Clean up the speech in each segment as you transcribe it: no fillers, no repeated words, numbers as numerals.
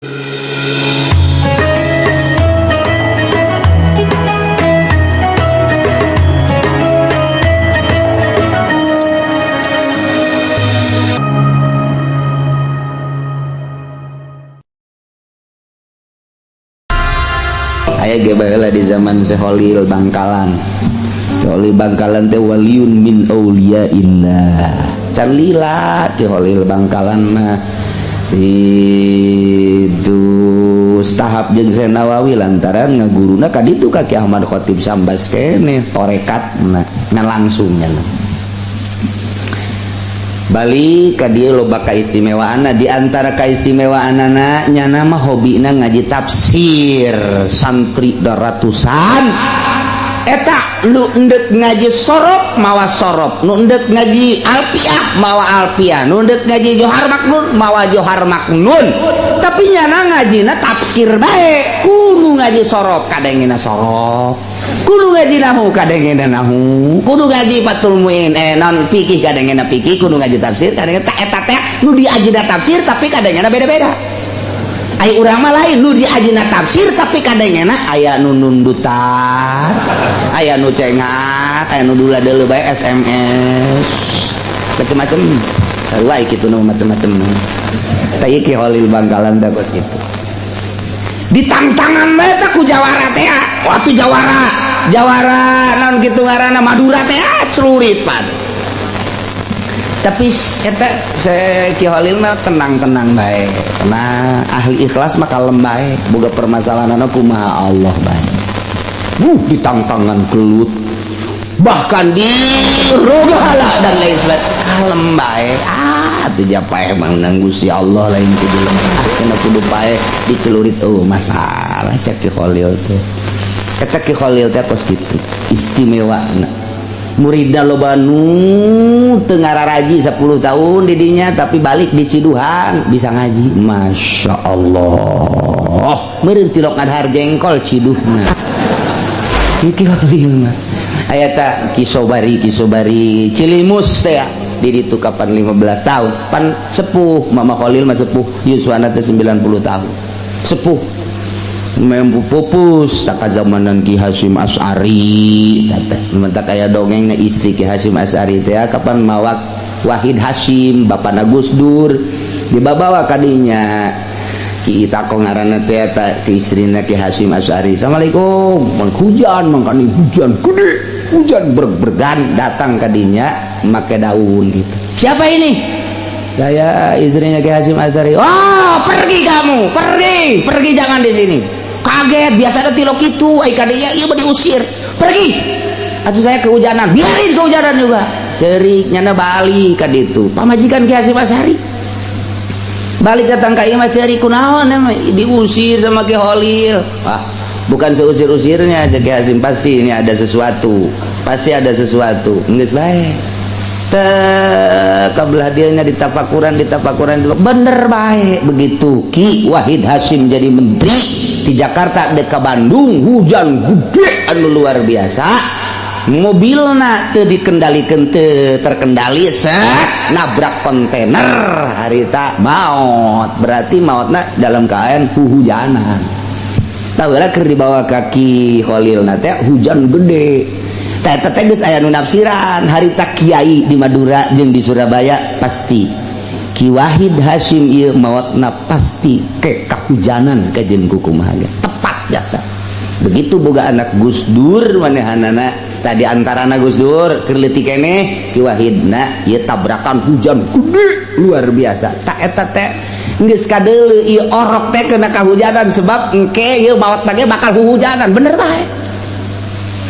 Aya ge baheula di zaman Syekh Kholil Bangkalan. Syekh Kholil Bangkalan teh waliyun min auliyaillah. Can lila Ki Kholil Bangkalan mah itu tahap jeung Syekh Nawawi lantaran ngaguruna ka ditu ka Ki Ahmad Khatib Sambas keneh torekatna ngan langsungnya. Balik ka dieu loba kaistimewaanna, di antara kaistimewaanana nyana mah hobina ngaji tafsir, santri ratusan eta nu endek ngaji sorop mawa sorop, nu endek ngaji alfiah mawa alfiah, nu endek ngaji Johar Maknun mawa Johar Maknun, tapi nyana ngajina tafsir bae. Kudu ngaji sorop kadengena sorop, kudu ngaji nahu kadengena nahu, kudu ngaji Fathul Muin non fikih kadengena fikih, kudu ngaji tafsir kadengena ta eta teh nu diajina tafsir tapi kadengena beda-beda. Ai urang mah lain, nu diajina tafsir tapi kadengena aya nu nundutan, aya nu cengat, aya nu dula deuleu bae SMS macem-macem, sarua kitu nu macem-macem. Tah ieu Ki Kholil Bangkalan teh kos kitu. Ditangtangan bae teh ku jawara teh, waktu jawara jawara naon kitu ngaranna Madura teh celurit pan. Tapi eta Ki Kholil mah tenang-tenang bae, tenang, ahli ikhlas mah kalem bae, boga permasalahanna kumaha Allah bae. Ditangtangan kelut bahkan dirogahala dan lain sebagainya, kalem bae. Ah tuh japaeh mah nang Gusti Allah lain kudu lemah, cenah kudu paeh dicelurit, oh masalah cek Ki Kholil teh. Eta Ki Kholil teh kos kitu istimewana. Muridna loba nu teu ngararaji 10 tahun didinya tapi balik di Ciduhan bisa ngaji. Masya Allah. Meureun tilok ngadahar jengkol ciduhna. Ki Kholil mah. Aya ta Ki Sobari, Ki Sobari Cilimus teh di ditu kapan 15 tahun. Pan sepuh Mama Kholil mah sepuh, yuswana teh 90 tahun. Sepuh. Mempu pupus tak zamanan Ki Hasyim Asy'ari teh mentak aya dongeng na istri Ki Hasyim Asy'ari teh kapan mawak Wahid Hasyim bapana Gus Dur dibabawa kadinya Ki Itako ngaranna teh eta ki istrina Ki Hasyim Asy'ari. Assalamualaikum, mang hujan mangkani hujan gede, hujan berg-bergan datang kadinya make daun gitu. Siapa ini? Saya istrinya Ki Hasyim Asy'ari. Oh, pergi kamu, pergi, pergi jangan di sini. Kaget, biasanya tilok itu, ai kadinya ieu mah diusir. Pergi. Atuh saya kehujanan, biarin kehujanan juga. Cerik nyana balik ka ditu. Pamajikan Ki Hasyim Asy'ari. Balik datang ka ieu mah cerik kunaon diusir sama Ki Kholil. Wah, bukan seusir-usirnya Ki Hasyim, pasti ini ada sesuatu. Pasti ada sesuatu. Geus bae. Kabelah dianya ditafakuran, ditafakuran, bener baik begitu Ki Wahid Hasyim jadi menteri di Jakarta dek ka Bandung hujan gede anu luar biasa, mobilna teu dikendalikan, teu terkendali, set nabrak kontainer harita maot. Berarti maotna dalam keadaan huhujanan. Tahu lah keur dibawa ka Ki Kholil na teh hujan gede. Teh geus aya nu nafsiran harita kiai di Madura jeung di Surabaya pasti Ki Wahid Hasyim ieu maotna pasti ke kahujanan kajeun kukumaha ge tepat jasa. Begitu boga anak Gus Dur manehanana tadi antarana Gus Dur keur leutik keneh Ki Wahidna ieu tabrakan hujan gede luar biasa. Tak eta teh geus kadeuleu ieu orok teh kena kahujanan sebab engke ieu maotna ge bakal huhujanan, bener bae.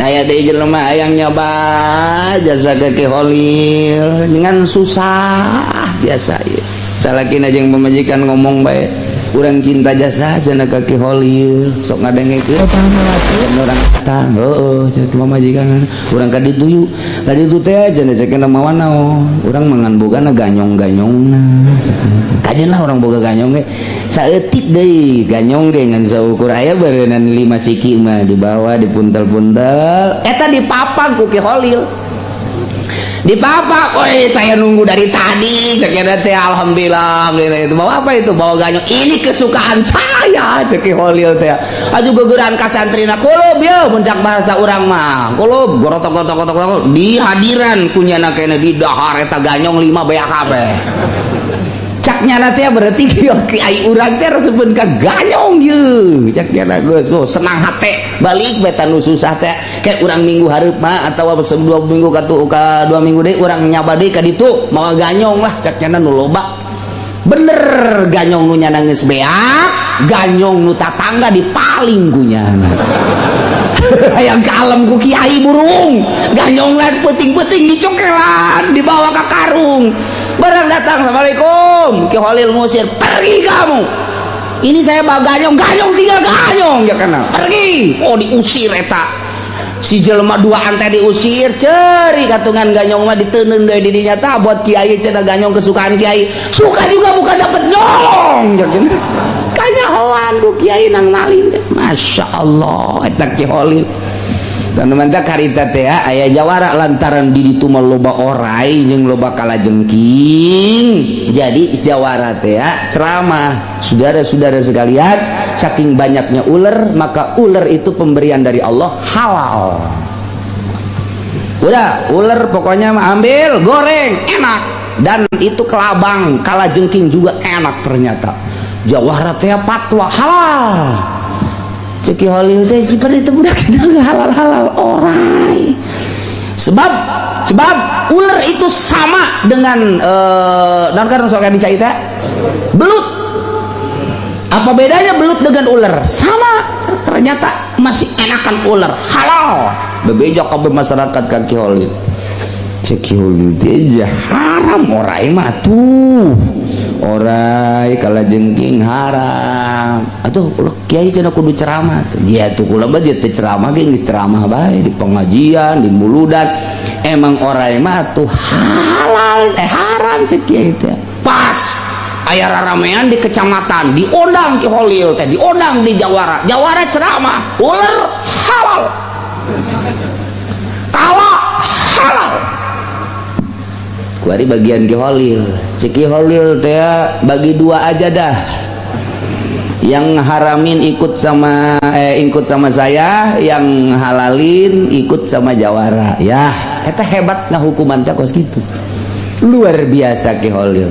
Aya deui jelema hayang nyoba jasa ke Ki Kholil dengan susah biasa ieu. Salakina jeung pamajikan ngomong bae, urang cinta jasa cenah ka Ki Kholil, sok ngadengekeun urang datang, heueuh cenah pamajikan urang ka ditu yuk. Ka ditu teh cenah cek mawa naon, urang mangan bogana ganyong-ganyongna. Kajeun lah urang boga ganyong ge. Saeutik deui ganyong ge ngan saukur aya beureunan 5 siki mah dibawa dipuntel-puntel eta dipapang ku Ki Kholil. Di papa, woi, saya nunggu dari tadi, cek teh, alhamdulillah, alhamdulillah. Itu bawa apa itu? Bawa ganyong. Ini kesukaan saya, cek Holil teh. Aju gegeran ka santrina, kulub ya, muncak bahasa urang mah. Kulub, gorotok gotok gotok gotok di hadiran kunyana kene di dahar eta ganyong lima beak kabeh. Cak nyana teh berarti kiai urang teh resepeun ka ganyong ye. Cak nyana geus, oh, senang hate balik beta nu susah teh kayak urang minggu hareup mah atau 2 minggu ka tu ka 2 minggu deui urang nyaba deui ka ditu mawa ganyong lah, cak nyana, nu loba. Bener, ganyong nu nyana geus beak, ganyong nu tatangga dipaling ku nyana. Hayang kalem ku kiai burung ganyong lan peuting-peuting dicokelan, dibawa ke karung. Barang datang, "Assalamualaikum," Ki Holil ngusir, "Pergi kamu, ini saya bawa ganyong, ganyong tinggal ganyong ya kenal, pergi." Oh, diusir eta si jelema dua teh diusir, ceri katungan ganyong mah diteundeun deui di dinya tah buat kiai cenah, ganyong kesukaan kiai. Suka juga bukan dapet nyolong ya kanyahoan ku kiai nang maling. Masya Allah, eta Ki Holil. Dan mantap harita teh aya jawara lantaran di ditu mah loba orai jeung loba kalajengking. Jadi jawara teh ceramah, "Saudara-saudara sekalian, saking banyaknya ular, maka ular itu pemberian dari Allah, halal. Udah, ular pokoknya mah ambil, goreng, enak. Dan itu kelabang, kalajengking juga enak ternyata." Jawara teh fatwa halal. Cek Ki Holil teh seperti itu budak sedang halal-halal orai. Sebab sebab ular itu sama dengan dan kan sok bisa itu belut. Apa bedanya belut dengan ular? Sama. Ternyata masih enakan ular, halal. Bebeja kabeh masyarakat ka Ki Holil. Cek Ki Holil teh haram orai mah tuh. Orai kalajengking haram. Atuh ulah kiai cenah kudu ceramah tuh. Ya tuh kula mah dia teh ceramah ge geus ceramah bae di pengajian, di muludan. Emang orai mah tuh halal eh haram, cek kiai teh. Pas aya raramean di kecamatan, diundang Ki Holil teh, diundang di Jawara. Jawara ceramah, ular halal. Kala halal. Kuari bagian Ki Holil. Cek Ki Holil teh bagi dua aja dah. Yang haramin ikut sama saya, yang halalin ikut sama Jawara. Ya, eta hebat nah hukuman teh kos gitu. Luar biasa Ki Holil.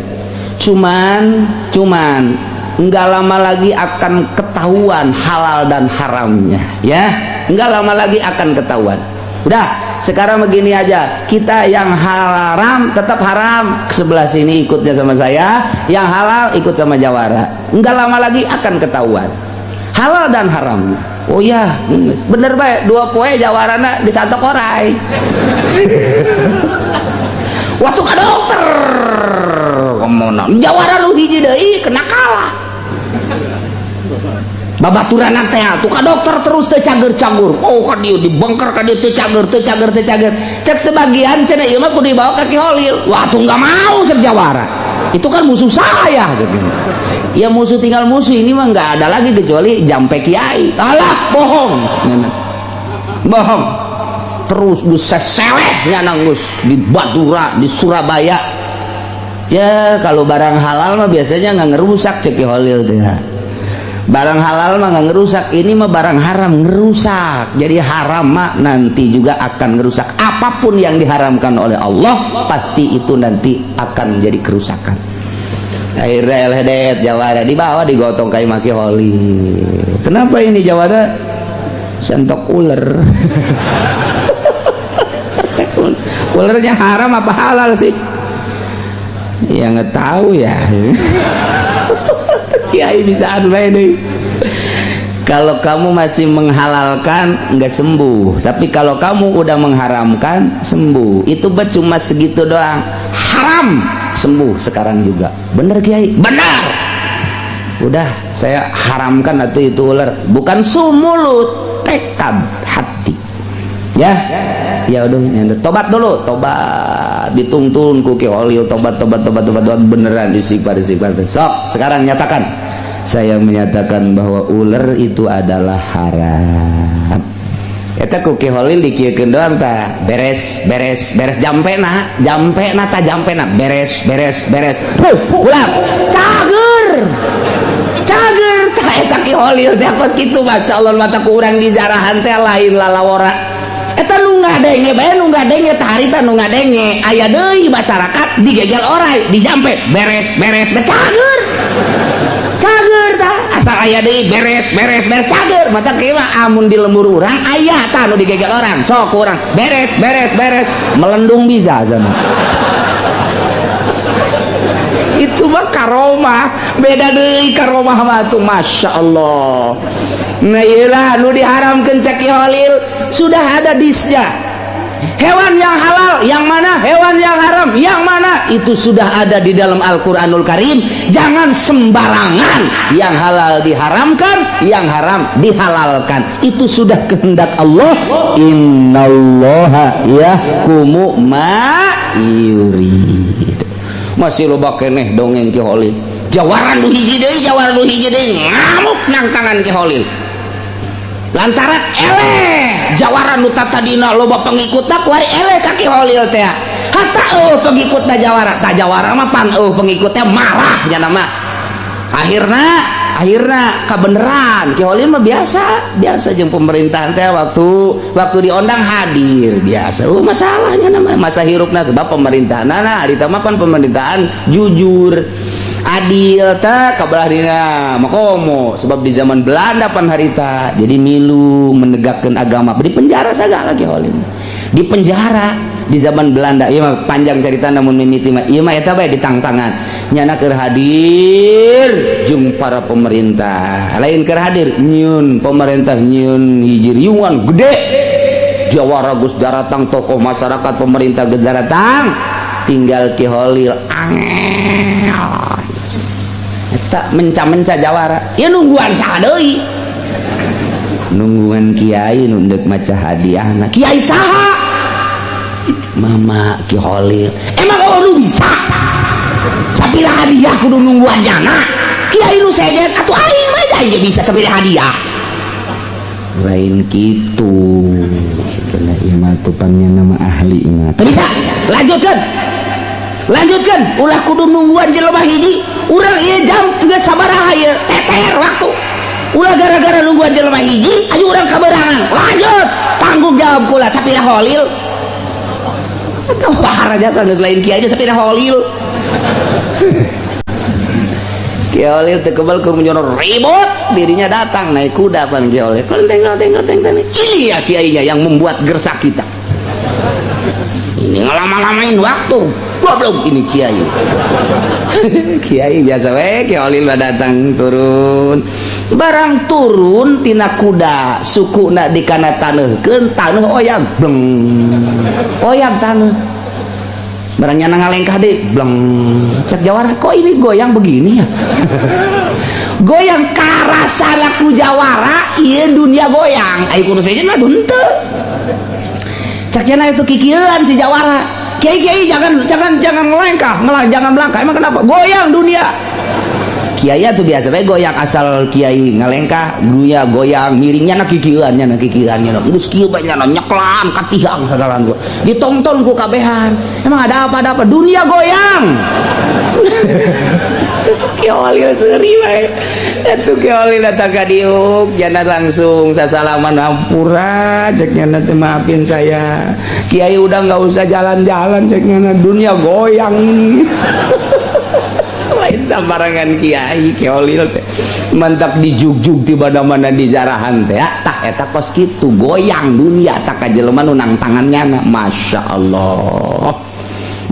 Cuman cuman nggak lama lagi akan ketahuan halal dan haramnya, ya. Nggak lama lagi akan ketahuan. Udah, sekarang begini aja, kita yang haram tetap haram, sebelah sini ikutnya sama saya, yang halal ikut sama Jawara. Nggak lama lagi akan ketahuan halal dan haramnya. Oh ya, bener baik, 2 poe Jawarana disantok orai. Waktu ke dokter, kemana? Jawara lu hiji deui kena kalah. Babaturan teh tuh ka dokter terus teu cager-cagur. Oh, ka dieu dibongkar, ka dieu teu cager, teu cager, teu cager. Cek sebagian cenah ieu mah kudu dibawa ka Ki Holil. Wah, tuh nggak mau cek Jawara. Itu kan musuh saya gitu. Ya musuh tinggal musuh, ini mah nggak ada lagi kecuali jampe kiai. Alah, bohong. Bohong. Terus geus seseleh nyana geus di Madura, di Surabaya. Ya, kalau barang halal mah biasanya nggak ngerusak, cek Ki Holil teh. Barang halal mah nggak ngerusak, ini mah barang haram ngerusak. Jadi haram mah nanti juga akan ngerusak. Apapun yang diharamkan oleh Allah pasti itu nanti akan menjadi kerusakan. Akhirnya elhedet jawara dibawa, digotong kayak maki Holil. Kenapa ini jawara? Sentok ular. Ularnya haram apa halal sih? Ya nggak tahu ya. Kiai bisa deh. Kalau kamu masih menghalalkan nggak sembuh, tapi kalau kamu udah mengharamkan sembuh. Itu cuma segitu doang. Haram sembuh sekarang juga. Bener kiai? Benar. Udah saya haramkan atau itu ular. Bukan sumulut, tekad hati. Ya, ya udah, tobat dulu, tobat dituntun ku Ki Holil, tobat, tobat, tobat, tobat, tobat beneran, istighfar, istighfar. Sok, sekarang nyatakan. Saya menyatakan bahwa ular itu adalah haram. Eta ku Ki Holil dikieukeun doang tah, beres beres beres, jampena jampena tah, jampena beres beres beres. Puh, pulang cager cager tah. Eta Ki Holil teh kos kitu, masyaallah. Mata ku urang di jarahan teh lain lalawora. Eta nu ngadenge bae, nu ngadenge tah harita, nu ngadenge aya deui masyarakat digegel orai, dijampe beres beres beres, cager cager tah. Asal aya deui beres beres beres, cager. Mata kieu mah amun di lembur urang aya tah nu digegel orang, sok ku urang beres beres beres, melendung bisa sana. Itu mah karomah, beda deui karomah mah tuh, masya Allah. Nah, iyalah nu diharamkeun cek Ki Holil sudah ada disnya, hewan yang halal yang mana, hewan yang haram yang mana, itu sudah ada di dalam Al-Quranul Karim. Jangan sembarangan yang halal diharamkan, yang haram dihalalkan. Itu sudah kehendak Allah. Innallaha yahkumu ma yurid. Masih loba keneh dongeng Ki Holil. Jawara nu hiji deui, jawara nu hiji deui ngamuk nang tangan Ki Holil lantaran eleh. Jawara nu tadina loba pengikutna, kuari eleh ka Ki Holil teh, hatta eueuh pengikutna jawara. Tah, jawara mah pan eueuh pengikutnya, marah nya mah. Akhirna akhirna kabeneran. Ki Holil mah biasa biasa jeung pemerintahan teh, waktu waktu diondang hadir biasa. Oh, masalahnya nama masa hirupna, sebab pemerintahan, nah, harita mah pan pemerintahan jujur adil teh kabelah dina makomo, sebab di zaman Belanda pan harita jadi milu menegakkan agama, di penjara segala. Ki Holil di penjara di zaman Belanda. Ieu mah panjang cerita, namun mimiti mah ieu mah eta bae ditangtangan nyana keur hadir jeung para pemerintah. Lain keur hadir, nyieun pemerintah nyieun hiji riungan gede, jawara geus daratang, tokoh masyarakat, pemerintah geus daratang, tinggal Ki Holil angel. Eta menca-menca jawara ieu nungguan saha deui? Nungguan kiai nu deuk maca hadiahna. Kiai saha? Mama Ki Holil. Emang oh nu bisa sapira hadiah kudu nungguan jana kiai nu sejen? Atuh aing mah aing ge bisa sapira hadiah. Lain kitu cenah, ieu mah tupannya nama ahli mah. Teu bisa, lanjutkeun, lanjutkan. Ulah kudu nungguan jelema hiji. Urang ieu jam geus sabaraha ieu? Teter waktu. Ulah gara-gara nungguan jelema hiji ayo urang kaberangan. Lanjut, tanggung jawab kula sapira Holil. Kau jasa geus lain kiai sapira Holil. Ki Holil teu kebal keur menjono ribut, dirinya datang naik kuda pan Ki Holil. Kelenteng kelenteng kelenteng kelenteng. Ini ya kiainya yang membuat gersak kita. Ini ngelama-lamain waktu. Goblok ini kiai. Kiai biasa we, Ki Holil mah datang turun. Barang turun tina kuda, sukuna dikana taneuhkeun, taneuh oyag, bleng. Oyag taneuh. Barang nyana ngalengkah deui, bleng. Cek jawara, kok ini goyang begini ya? Goyang karasana ku jawara, ieu dunia goyang. Ayo kudu sejen mah henteu. Cek cenah itu kikieuan si jawara. Kiai kiai, jangan jangan jangan ngelengkah, ngelah, jangan melangkah. Emang kenapa? Goyang dunia. Kiai tuh biasa bae goyang, asal kiai ngalengkah dunia goyang miringnya na kikieuan nya na kikieuan nya geus kieu bae nya nyeklan ka tiang sagalan gua ditonton ku kabehan. Emang ada apa? Ada apa? Dunia goyang. Ki Holil seuri bae. Atuh Ki Holil datang ka diuk jana langsung sasalaman, hampura cek nyana teh, maafin saya kiai, udah nggak usah jalan-jalan cek nyana, dunia goyang. Lain sambarangan kiai Ki Holil teh, mantap dijugjug di mana-mana di jarahan teh. Tah, eta kos kitu goyang dunia tak ka jelema nu nang tangannya. Masya Allah,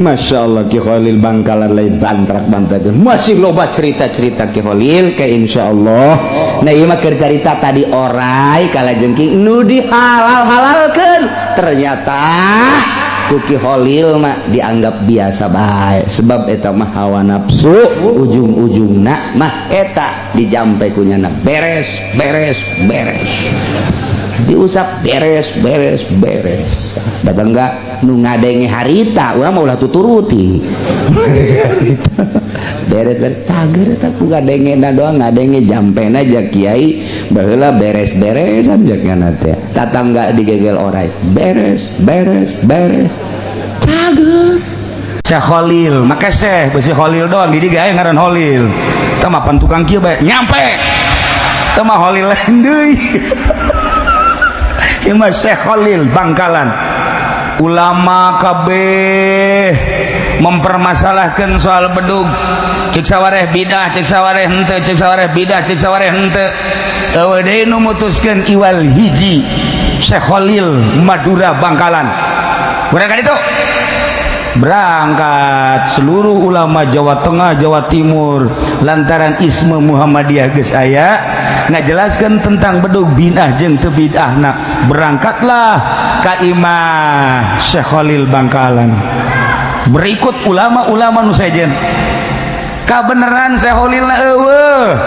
Masya Allah, Ki Khalil Bangkalan lain bantrak bantrak. Masih loba cerita-cerita Ki Khalil ke insya Allah. Nah, ieu mah keur carita tadi orai kalajengking nu dihalal halalkeun ternyata ku Ki Khalil mah dianggap biasa bae, sebab eta mah hawa nafsu, ujung-ujungna mah eta dijampe ku nyana beres beres beres, diusap beres beres beres. Datang enggak nu ngadenge harita, urang mah ulah tuturuti. Beres beres, cager eta ku ngadengena doang, ngadenge jampena aja. Kiai baheula beres-beresan jakna teh, tatangga digegel orai, beres beres beres, cager. Syekh Khalil make Syekh besi Khalil doang, jadi gaya ngaran Khalil. Teu mah pan tukang kieu bae nyampe. Teu mah Khalil lain deui. Ieu mah Syekh Khalil Bangkalan. Ulama kabeh mempermasalahkan soal bedug. Cek sawareh bidah, cek sawareh henteu, cek sawareh bidah, cek sawareh henteu. Euweuh deui nu mutuskeun iwal hiji, Syekh Khalil Madura Bangkalan. Urang ka ditu berangkat seluruh ulama Jawa Tengah, Jawa Timur, lantaran isme Muhammadiyah geus aya ngajelaskeun tentang bedug bidah jeung teu bid'ahna, berangkatlah ka imah Syekh Khalil Bangkalan berikut ulama-ulama nu sejen. Kabeneran Syekh Khalilna euweuh,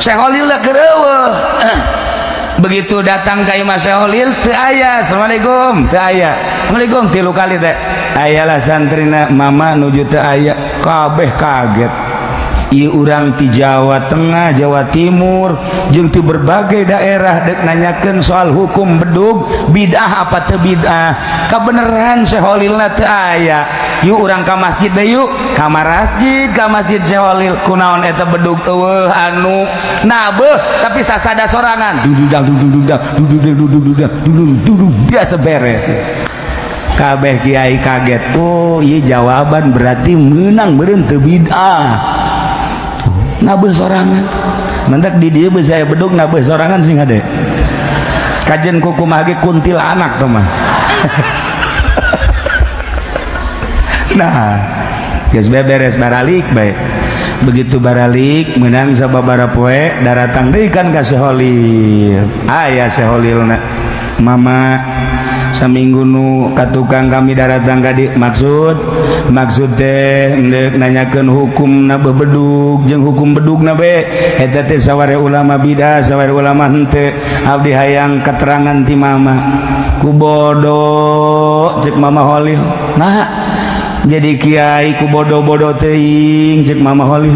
Syekh Khalilna keur euweuh. Begitu datang ka imah Syekh Khalil, teu aya. "Assalamualaikum," teu aya. "Assalamualaikum," tilu kali teh ayalah santrina, "Mama, nuju teu aya." Kabeh kaget. Ieu urang ti Jawa Tengah, Jawa Timur, jeung ti berbagai daerah dek nanyakeun soal hukum bedug bid'ah apa teu bid'ah, kabeneran Syekh Khalilna teu aya. Yuk, urang ka masjid bae, yuk ka masjid, ka masjid Syekh Khalil. Kunaon eta bedug euweuh anu nabeuh, tapi sasada sorangan, duduk duduk duduk duduk duduk duduk duduk duduk, biasa beres. Kabeh kiai kaget. Oh iya, jawaban berarti menang meureun teu bid'ah, nabeuh sorangan. Mentak di dieu bisa aya bedug nabeuh sorangan, sing hade kajen kukumaha ge kuntilanak tuh mah. Nah, geus beres, baralik bae. Begitu baralik menang sababaraha poe, daratang deui kan ka Syekh Khalil. Aya Syekh Khalilna. "Mama, saminggu nu ka tukang kami daratang ka dieu, maksud maksud teh endek nanyakeun hukum na bedug jeung hukum bedug na be eta teh saware ulama bidah, saware ulama henteu. Abdi hayang keterangan ti mama." "Ku bodoh," cek Mama Khalil. "Nah, jadi kiai ku bodoh-bodoh teuing," cek Mama Khalil.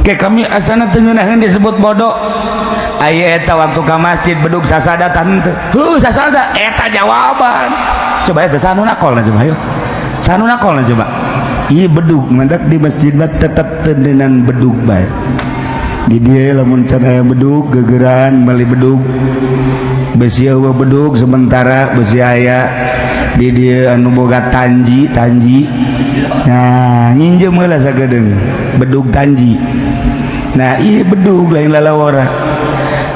Ke kami asana teu ngeunaheun disebut bodoh. Aya eta waktu ka masjid bedug sasada tah henteu? Heuh, sasada. Eta jawaban. Coba eta sanu nakolna, coba ayo. Sanu nakolna coba. Ieu bedug mendak di masjid mah tetep tendenan bedug bae. Di dieu lamun can aya bedug gegeran meuli bedug. Besi euweuh bedug sementara, besi aya di dieu anu boga tanji tanji. Nah, nginjem heula sakedeung bedug tanji. Nah, ieu bedug lain lalawara.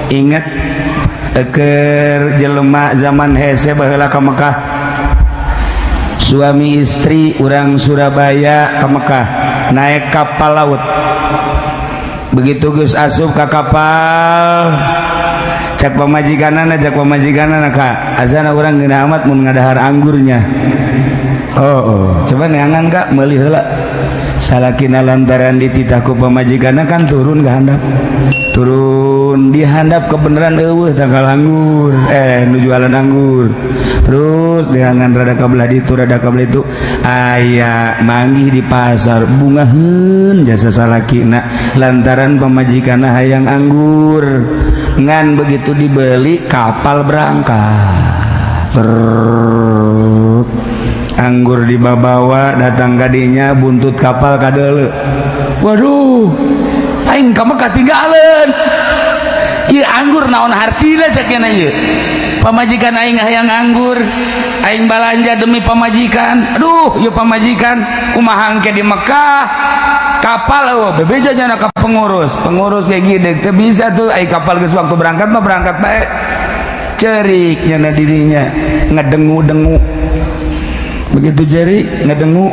Ingat keur jelema zaman hese baheula ka Mekah, suami istri urang Surabaya ke Mekah naik kapal laut. Begitu geus asup ka kapal, cak pamajikanana, cak pamajikanana ka asana, "Urang ngeunah amat mun ngadahar anggurnya." Oh, coba neangan kak, meuli heula. Salakina lantaran dititah ku pamajikanna kan turun ke handap, turun di handap, kebenaran euweuh tangkal anggur, nu jualan anggur. Terus dengan rada ka belah ditu, rada ka belah itu, aya manggih di pasar. Bungaheun jasa salakina lantaran pamajikanna hayang anggur. Ngan begitu dibeli, kapal berangkat. Brrrr. Anggur dibawa datang kadinya, buntut kapal kadeuleu. "Waduh, aing ka Mekah tinggalan ieu anggur, naon hartina?" cek nya. "Ieu pamajikan aing hayang anggur, aing balanja demi pamajikan. Aduh, ieu pamajikan kumaha engke di Mekah?" Kapal eueuh, bebeja nya ka pengurus. Pengurus kayak gini, teu bisa tuh, ai kapal geus waktu berangkat mah berangkat bae. Cerik nyana dirinya, ngedengu-dengu. Begitu cerik ngedengu,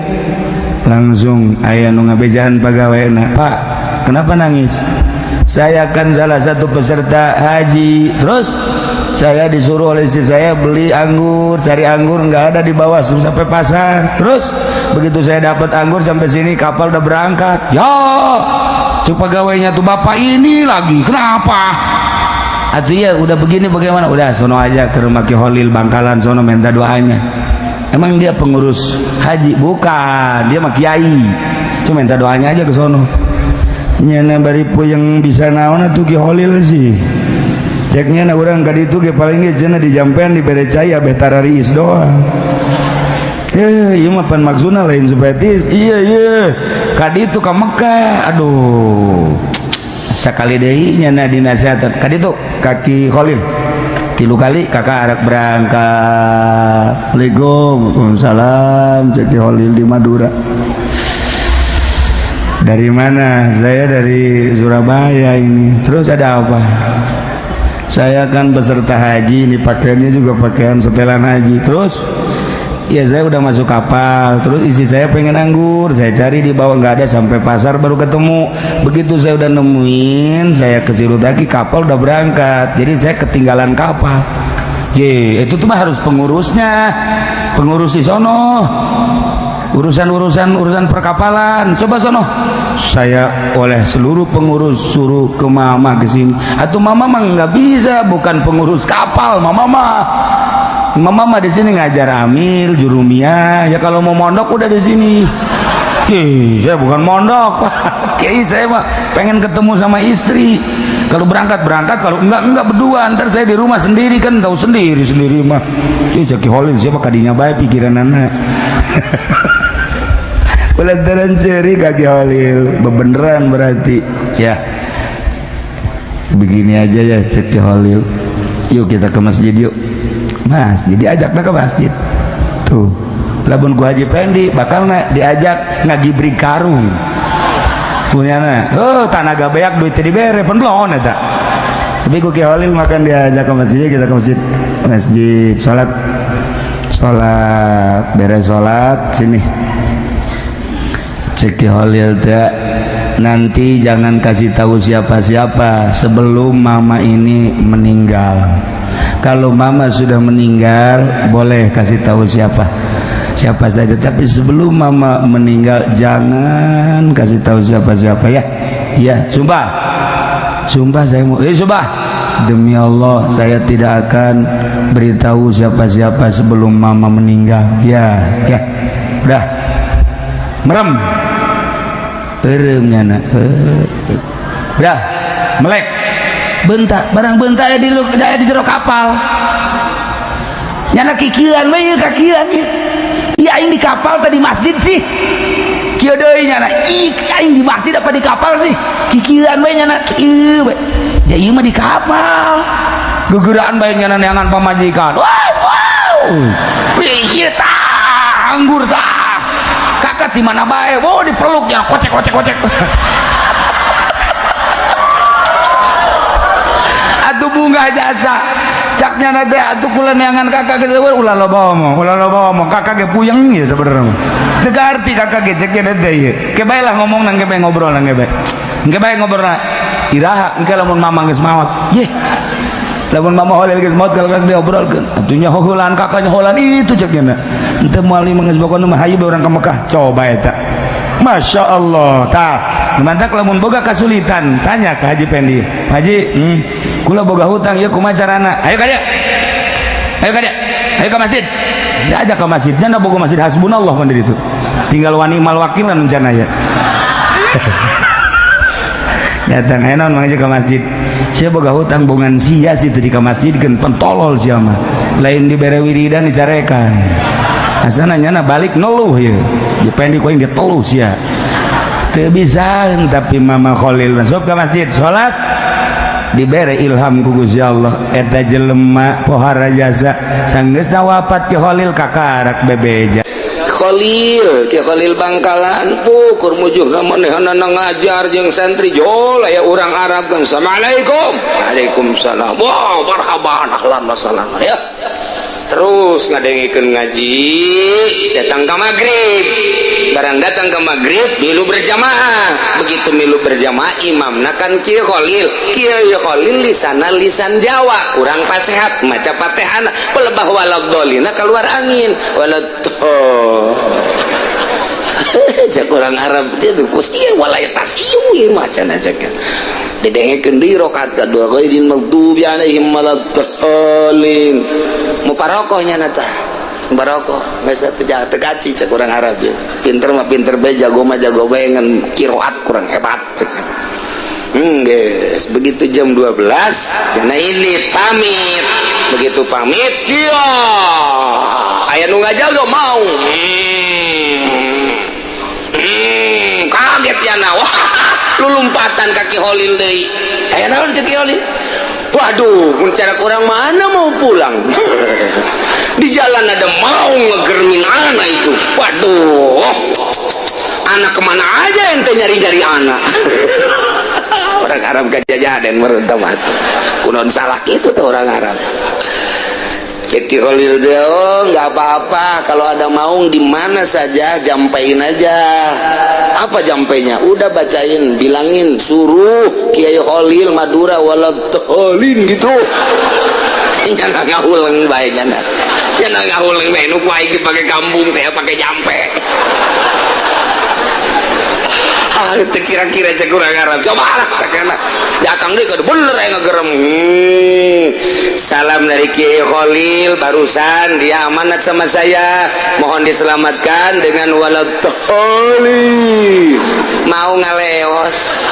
langsung aya nu ngabejaan pegawai. "Pak, kenapa nangis?" "Saya kan salah satu peserta haji. Terus saya disuruh oleh istri saya beli anggur, cari anggur nggak ada di bawah sampai pasar. Terus begitu saya dapat anggur, sampai sini kapal udah berangkat." "Ya," cek pegawainya tuh, "bapak ini lagi kenapa?" "Atuh ya udah begini bagaimana? Udah sono aja ke rumah Ki Holil Bangkalan sono, minta doanya." "Emang dia pengurus haji?" "Bukan, dia mah kiai." Itu minta doanya aja ke sono. Nyana bari puyeng bisa naon atuh Ki Holil sih. Ceknya na urang ka ditu ge paling ge cenah dijampean dibere cai abeh tarariis doang. Eh, ieu mah pan maksudna lain supaya tiis. Iya, iya. Ka ditu ka Mekah. Aduh. Sakali deui nyana dinasehatan. Ka ditu ka Ki Khalil. Tilu kali kakak arek berangkat. Assalamualaikum. Waalaikumsalam. Cek Ki Khalil di Madura. Dari mana? Saya dari Surabaya ini. Terus ada apa? Saya kan peserta haji, ini pakaiannya juga pakaian setelan haji. Terus ya saya udah masuk kapal, terus isi saya pengen anggur, saya cari di bawah nggak ada, sampai pasar baru ketemu. Begitu saya udah nemuin, saya ke lagi, kapal udah berangkat, jadi saya ketinggalan kapal. Ye, itu tuh mah harus pengurusnya, pengurus di sono, urusan-urusan urusan perkapalan, coba sono. Saya oleh seluruh pengurus suruh ke mama ke sini. Atau mama mah nggak bisa, bukan pengurus kapal, mama mah. Mama mah di sini ngajar amil, jurumiyah. Ya kalau mau mondok udah di sini. Ih, saya bukan mondok, Pak. Kiai saya mah pengen ketemu sama istri. Kalau berangkat berangkat, kalau enggak berdua. Ntar saya di rumah sendiri kan, tahu sendiri sendiri mah. Cuy, Ki Holil siapa kadinya baik pikiran anak. Lantaran ceri kaki Holil, bebeneran berarti. Ya, begini aja ya cek Ki Holil. Yuk kita ke masjid yuk. Mas, jadi ajak ke masjid. Tuh, lamun ku Haji Pendi bakal na diajak ngagibrik karung. Punyana, oh tanaga beak duit dibere pan belon eta. Tapi ku Ki Holil makan diajak ke masjid, kita ke masjid. Masjid, salat. Salat, beres salat sini. Cek Ki Holil teh nanti jangan kasih tahu siapa-siapa sebelum mama ini meninggal. Kalau mama sudah meninggal boleh kasih tahu siapa siapa saja, tapi sebelum mama meninggal jangan kasih tahu siapa-siapa ya. Ya, sumpah. Sumpah saya mau, sumpah. Demi Allah saya tidak akan beritahu siapa-siapa sebelum mama meninggal. Ya, ya. Udah. Merem. Eureum nyana. Udah, melek. Bentak, barang bentak ya di jero kapal. Nyana kikieuan we ieu kakieuan ieu. Ieu aing di kapal tadi masjid sih. Kieu deui nyana, ih aing di masjid apa di kapal sih? Kikieuan we nyana kieu we. Ya ieu mah di kapal. Gegeraan bae nyana neangan pamajikan. Wow, wow. Wih, ieu tah anggur tah. Kakak di mana bae? Wow, dipeluk ya, kocek kocek kocek. Atuh bunga jasa. Caknya nanti atuh kula neangan kakak gitu ulah loba omong, ulah loba omong. Kakak ge puyeng ya sebenarnya. Teu garti kakak ge cek teh ieu. Ke bae lah ngomong nang ke bae ngobrol nang ke bae. Engke bae ngobrol iraha engke lamun mama geus maot. Ye. Lamun mama holil geus maot kalau kan diobrolkeun. Atuh nya heulaan kakaknya heulaan itu cek nya. Henteu moal mah geus pokona mah hayu bae urang ka Mekah. Coba eta. Masya Allah. Tah, mantak lamun boga kasulitan, tanya ke Haji Pendi. Haji, kula boga hutang ieu kumaha carana? Ayo ka dieu. Ayo ka dieu. Ayo ke masjid. Diajak ke masjid. Nya boga masjid hasbunallah pan itu. Tinggal wani mal wakil rencana ya. Datang ayo naon mangga ke masjid. Sia boga hutang bongan sia situ di ka masjid kan pentolol sia mah. Lain dibere wiridan dicarekan. Asana nyana balik ngeluh ya. Dipendi ku aing diteluh sia. Teu bisa tapi Mama Khalil masuk ke masjid salat dibere ilham ku Gusti Allah eta jelema pohara jasa sanggeusna wafat Ki Khalil kakarak bebeja. Khalil, Ki Khalil Bangkalan pukur mujuhna manehanana ngajar jeung santri jol aya urang Arab kan assalamualaikum. Waalaikumsalam. Wah, marhaban ahlan wa sahlan ya. Terus ngadengikeun ngaji datang ke maghrib. Barang datang ke maghrib milu berjamaah. Begitu milu berjamaah imamna kan Ki Khalil. Ki Khalil lisana lisan Jawa, kurang fasehat maca Fatihana pelebah waladhdallina keluar angin. Waladhdallin. Cek orang Arab dia tuh kus ieu walaya tas ieu maca aja kan. Didengekeun deui rakaat kadua ghairil maghdubi alaihim waladdallin. Muparokoh nya tah. Baroko geus teu kaci cek urang Arab ya. Pinter mah pinter bae, jago mah jago bae, ngan qiraat kurang hebat cek. Geus begitu jam 12 jana ini pamit. Begitu pamit dia aya nu ngajaga mau. Kaget jana, wah lu lompatan ka Ki Holil deui. Aya naon cek Ki Holil? Waduh, mun cara kurang mana mau pulang. Di jalan ada mau ngegermin anak itu. Waduh, anak kemana aja ente nyari-nyari anak. Orang Arab kajajaden merentah matu. Kunon salah itu tuh orang Arab. Cek Ki Holil dia, oh nggak apa-apa kalau ada maung di mana saja jampain aja. Apa jampainya? Udah bacain, bilangin, suruh Kiai Holil Madura waladhalin gitu. Nyana ngahuleng bae nyana. Nyana ngahuleng bae nu ku aing dipake kampung teh pake jampe. Harus kira-kira cek urang Arab. Coba lah cek enak. Datang deui kudu bener aya ngegerem. Salam dari Kiai Khalil, barusan dia amanat sama saya, mohon diselamatkan dengan waladhalin. Mau ngaleos.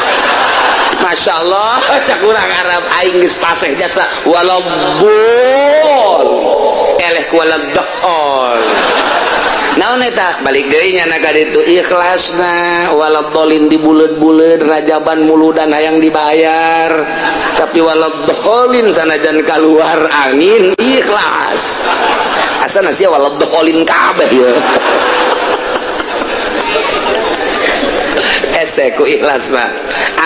Masya Allah, cek urang Arab aing geus paseh jasa waladhol. Eleh ku waladhol. Naon eta? Balik deui nya ka ditu ikhlasna waladhalin dibuleud-buleud rajaban muludan hayang dibayar. Tapi waladhalin sanajan kaluar angin ikhlas. Asana sia waladhalin kabeh ya. Ese ku ikhlas mah.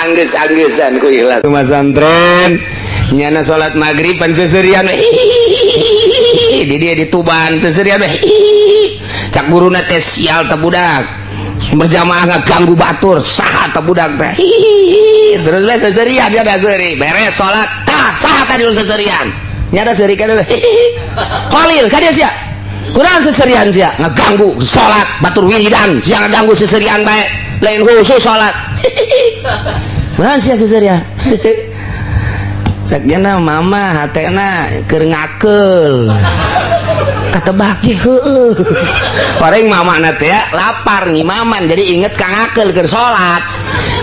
Anggeus-anggesan ku ikhlas. Masantren nyana salat maghrib pan seserian di dia di Tuban seserian cak guruna teh sial teh budak berjamaah ngaganggu batur saha teh budak teh terus bae seserian dia da seuri beres salat tah saha tadi nu seserian nya da seuri ka Khalil ka dia sia kurang seserian sia ngaganggu salat batur wiridan sia ngaganggu seserian bae lain khusus salat kurang sia seserian sakjana mama hatena keur ngakeul katebak je heueuh paling mamana teh lapar ngimaman jadi inget ka ngakeul keur salat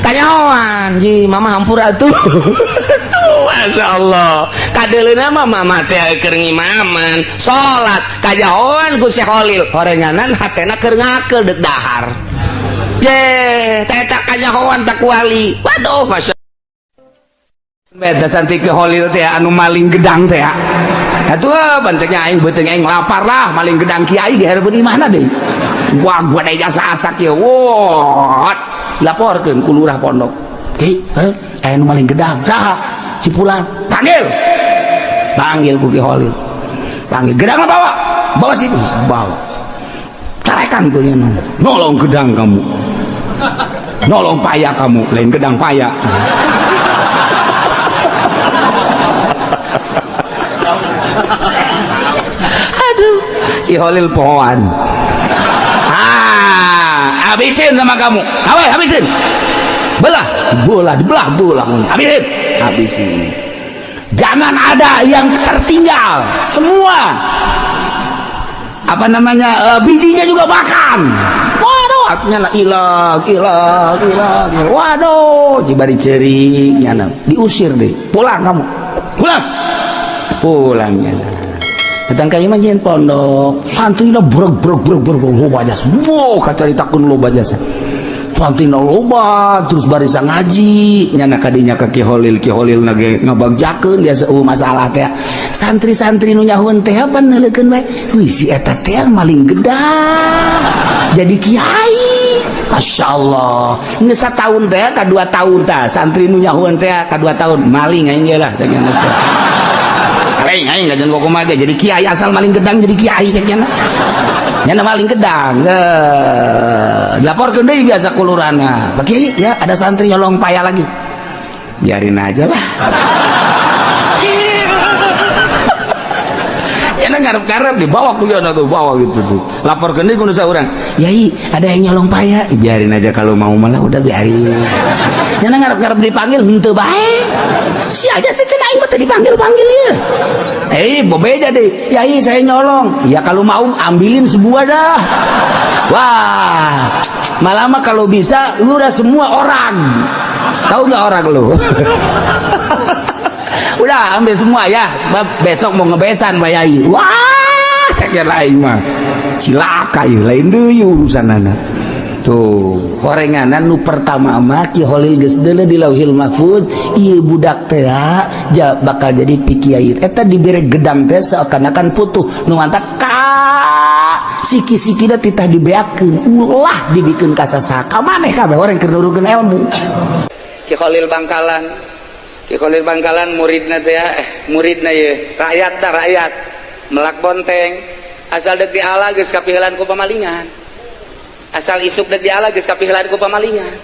kanyahoan ji mama hampura atuh. Masya Allah kadeuleuna mah mama teh keur ngimaman salat kanyahoan ku Syekh Khalil horenganan hatena keur ngakeul deuk dahar je teh tak kanyahoan tak wali waduh masya beda santi ke Holil teh anu maling gedang teh atuh banteknya aing beuteung aing lapar lah maling gedang kiai ge di mana deui wah gua da asa-asak ye wah laporkeun ku lurah pondok hei aya nu maling gedang saha si fulan panggil panggil ku Ki Holil panggil gedangna bawa bawa sini bawa carekan ku nya nolong gedang kamu nolong paya kamu lain gedang paya. Aduh, Ki Holil pohoan. Ah, habisin sama kamu. Hawe, habisin. Belah, bola, dibelah, bola. Habisin, habisin. Jangan ada yang tertinggal. Semua apa namanya bijinya juga makan. Waduh, artinya lah ilang, ilang, ilang. Waduh, dibari ceri, nyana diusir deh. Pulang kamu, pulang, pulangnya. Datang ka imah jeung pondok, santrina breg breg breg breg loba jasa. Wow, kacaritakeun loba jasa. Santrina loba terus barisa ngaji, nyana kadinya ka Ki Holil, Ki Holil na ge ngabagjakeun biasa masalah teh. Santri-santri nu nyahueun teh pan neuleukeun bae. Wih, si eta teh maling gedang. Jadi kiai. Masya Allah. Geus sataun teh ka 2 tahun tah santri nu nyahueun teh ka 2 tahun maling aing ge lah cek nya. Aing aing gajan kumaha ge jadi kiai asal maling gedang jadi kiai cek nya. Nya maling gedang. Dilaporkeun deui biasa ku lurahna. Pak Kiai, ya ada santri nyolong paya lagi. Biarin aja lah. Ya ngarep-ngarep dibawa ku nya tuh bawa gitu tuh. Laporkeun deui ku nu saurang. Yai, ada yang nyolong paya. Biarin aja kalau mau malah udah biarin. Nya ngarep-ngarep dipanggil henteu bae. Sial aja sih cenah aing mah teu dipanggil-panggil ieu. Eh, bebeja deh. Yai, saya nyolong. Ya kalau mau ambilin sebuah dah. Wah, malah mah kalau bisa lu udah semua orang. Tahu nggak orang lu? Udah ambil semua ya. Sebab besok mau ngebesan Pak Yai. Wah, cek aing mah. Cilaka ya, lain deui urusanana. Tuh, horenganan nu pertama mah Ki Holil geus deuleu di Lauhil Mahfuz, ieu budak teh ja bakal jadi pikiai. Eta dibere gedang teh seakan-akan putuh nu mantak ka siki-sikina titah dibeakeun, ulah dibikeun ka sasaha. Ka maneh kabeh orang keur nurunkeun ilmu. Ki Khalil Bangkalan, Ki Khalil Bangkalan muridna teh muridna ye, rakyat dah rakyat melak bonteng asal dek diala geus kapiheulan ku pamalingan. Asal isuk dek diala geus kapiheulan ku pamalingan.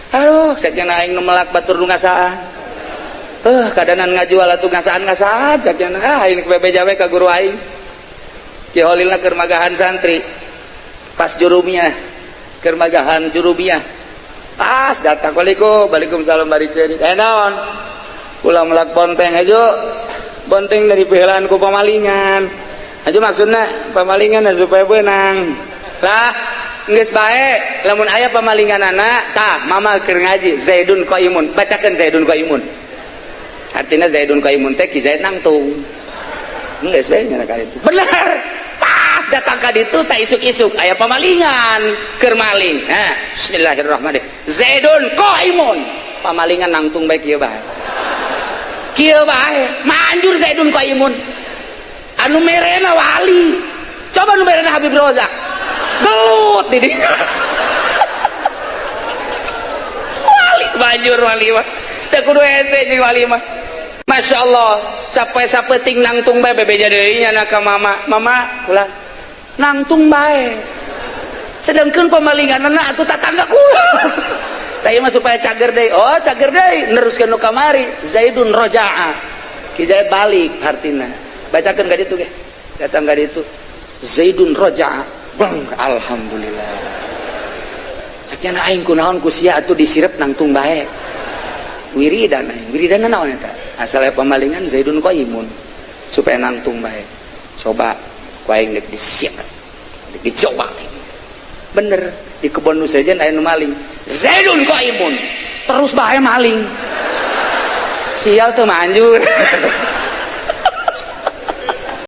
Aduh, sakieu aing nu melak batur nu ngasaan. Kadanan ngajual atuh ngasaan-ngasaan sakieu ah aing bebeja we ka guru aing. Ki Khalilna keur magahan santri. Pas jurumiyah, keur magahan jurumiyah. Pas datang waalaikum, waalaikumsalam bari ceurik. Eh naon? Kula melak bonteng aja. Bonteng dari piheulan ku pamalingan. Aja maksudna pamalingan supaya beunang. Lah, geus bae lamun aya pamalinganana tah mama keur ngaji Zaidun qaimun, bacakeun Zaidun qaimun. Artinya Zaidun qaimun teh Ki Zaid nangtung. Geus bae nya ka itu. Bener. Pas datang ka ditu tah isuk-isuk aya pamalingan keur maling. Nah, bismillahirrahmanirrahim. Zaidun qaimun. Pamalingan nangtung bae kieu bae. Kieu bae, manjur Zaidun qaimun. Anu merena wali. Coba nu merena Habib Rozak. Gelut di dinya. Wali banjur wali mah. Teu kudu hese jeung wali mah. Masya Allah, sampai sapeting nangtung bae bebeja deui nya ka mama. Mama kula nangtung bae. Sedangkan pemalinganna atuh tatangga kula. Tah ieu mah supaya cager deui. Oh, cager deui neruskeun nu kamari Zaidun roja'a. Ki Zaid balik hartina. Bacakeun ka ditu ge. Datang ka ditu. Zaidun roja'a. Bang, alhamdulillah. Sakiana aing kunaon ku sia atuh disirep nangtung bae. Wiridan aing, wiridan naon eta? Asal aya pamalingan Zaidun qaimun supaya nangtung bae. Coba ku aing deuk disiap. Deuk dicoba. Bener, di kebon nu sejen aya nu maling. Zaidun qaimun. Terus bae maling. Sial teu manjur.